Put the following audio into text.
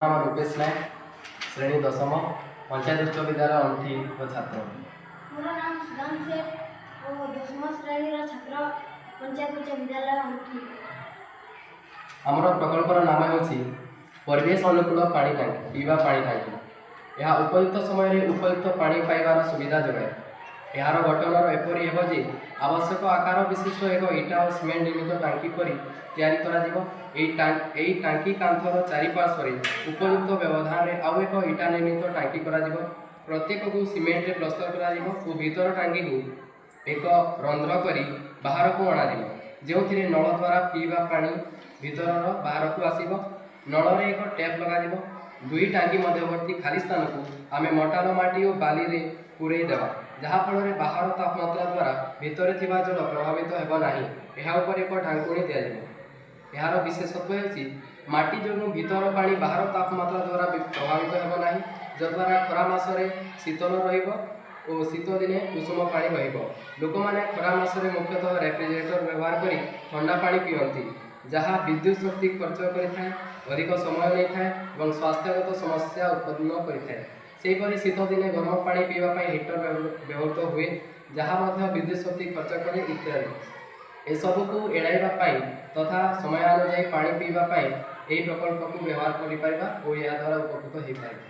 ନାମ ରୂପେଶ ନାୟକ, ଶ୍ରେଣୀ ଦଶମ, ପଞ୍ଚାୟତ ଉଚ୍ଚ ବିଦ୍ୟାଳୟ ଅଣ୍ଠିର ଛାତ୍ର। ମୋର ନାମ ସୁଦାମ ସେଠ ଓ ଦଶମ ଶ୍ରେଣୀର ଛାତ୍ର, ପଞ୍ଚାୟତ ଉଚ୍ଚ ବିଦ୍ୟାଳୟ ଅଣ୍ଠି। ଆମର ପ୍ରକଳ୍ପର ନାମ ହେଉଛି ପରିବେଶ ଅନୁକୂଳ ପାଣି ଟାଙ୍କି, ପିଇବା ପାଣି ଟାଙ୍କି। ଏହା ଉପଯୁକ୍ତ ସମୟରେ ଉପଯୁକ୍ତ ପାଣି ପାଇବାର ସୁବିଧା ଯୋଗାଏ। ଏହାର ଗଠନର ଏପରି ହେବ ଯେ ଆବଶ୍ୟକ ଆକାର ବିଶିଷ୍ଟ ଏକ ଇଟା ଓ ସିମେଣ୍ଟ ନିର୍ମିତ ଟାଙ୍କି ପରି ତିଆରି କରାଯିବ। ଏହି ଟାଙ୍କି କାନ୍ଥର ଚାରିପାର୍ଶ୍ୱରେ ଉପଯୁକ୍ତ ବ୍ୟବଧାନରେ ଆଉ ଏକ ଇଟା ନିର୍ମିତ ଟାଙ୍କି କରାଯିବ। ପ୍ରତ୍ୟେକକୁ ସିମେଣ୍ଟରେ ପ୍ଲସ୍ତର କରାଯିବ ଓ ଭିତର ଟାଙ୍କିକୁ ଏକ ରନ୍ଧ୍ର କରି ବାହାରକୁ ଅଣାଯିବ, ଯେଉଁଥିରେ ନଳ ଦ୍ୱାରା ପିଇବା ପାଣି ଭିତରର ବାହାରକୁ ଆସିବ। ନଳରେ ଏକ ଟ୍ୟାପ୍ ଲଗାଯିବ। ଦୁଇ ଟାଙ୍କି ମଧ୍ୟବର୍ତ୍ତୀ ଖାଲି ସ୍ଥାନକୁ ଆମେ ମଟାଳ ମାଟି ଓ ବାଲିରେ ପୂରେଇ ଦେବା, ଯାହାଫଳରେ ବାହାର ତାପମାତ୍ରା ଦ୍ୱାରା ଭିତରେ ଥିବା ଜଳ ପ୍ରଭାବିତ ହେବ ନାହିଁ। ଏହା ଉପରେ ଏକ ଢାଙ୍କୁଣୀ ଦିଆଯିବ। ଏହାର ବିଶେଷତ୍ୱ ହେଉଛି ମାଟି ଯୋଗୁଁ ଭିତର ପାଣି ବାହାର ତାପମାତ୍ରା ଦ୍ୱାରା ପ୍ରଭାବିତ ହେବ ନାହିଁ, ଯଦ୍ୱାରା ଖରା ମାସରେ ଶୀତଳ ରହିବ ଓ ଶୀତ ଦିନେ ଉଷୁମ ପାଣି ରହିବ। ଲୋକମାନେ ଖରା ମାସରେ ମୁଖ୍ୟତଃ ରେଫ୍ରିଜରେଟର ବ୍ୟବହାର କରି ଥଣ୍ଡା ପାଣି ପିଅନ୍ତି, ଯାହା ବିଦ୍ୟୁତ ଶକ୍ତି ଖର୍ଚ୍ଚ କରିଥାଏ, ଅଧିକ ସମୟ ନେଇଥାଏ ଏବଂ ସ୍ୱାସ୍ଥ୍ୟଗତ ସମସ୍ୟା ଉତ୍ପନ୍ନ କରିଥାଏ। ସେହିପରି ଶୀତ ଦିନେ ଗରମ ପାଣି ପିଇବା ପାଇଁ ହିଟର ବ୍ୟବହୃତ ହୁଏ, ଯାହା ମଧ୍ୟ ବିଦ୍ୟୁତ ଶକ୍ତି ଖର୍ଚ୍ଚ କରେ ଇତ୍ୟାଦି। ଏସବୁକୁ ଏଡ଼ାଇବା ପାଇଁ ତଥା ସମୟାନୁଯାୟୀ ପାଣି ପିଇବା ପାଇଁ ଏହି ପ୍ରକଳ୍ପକୁ ବ୍ୟବହାର କରିପାରିବା ଓ ଏହା ଦ୍ୱାରା ଉପକୃତ ହୋଇପାରିବା।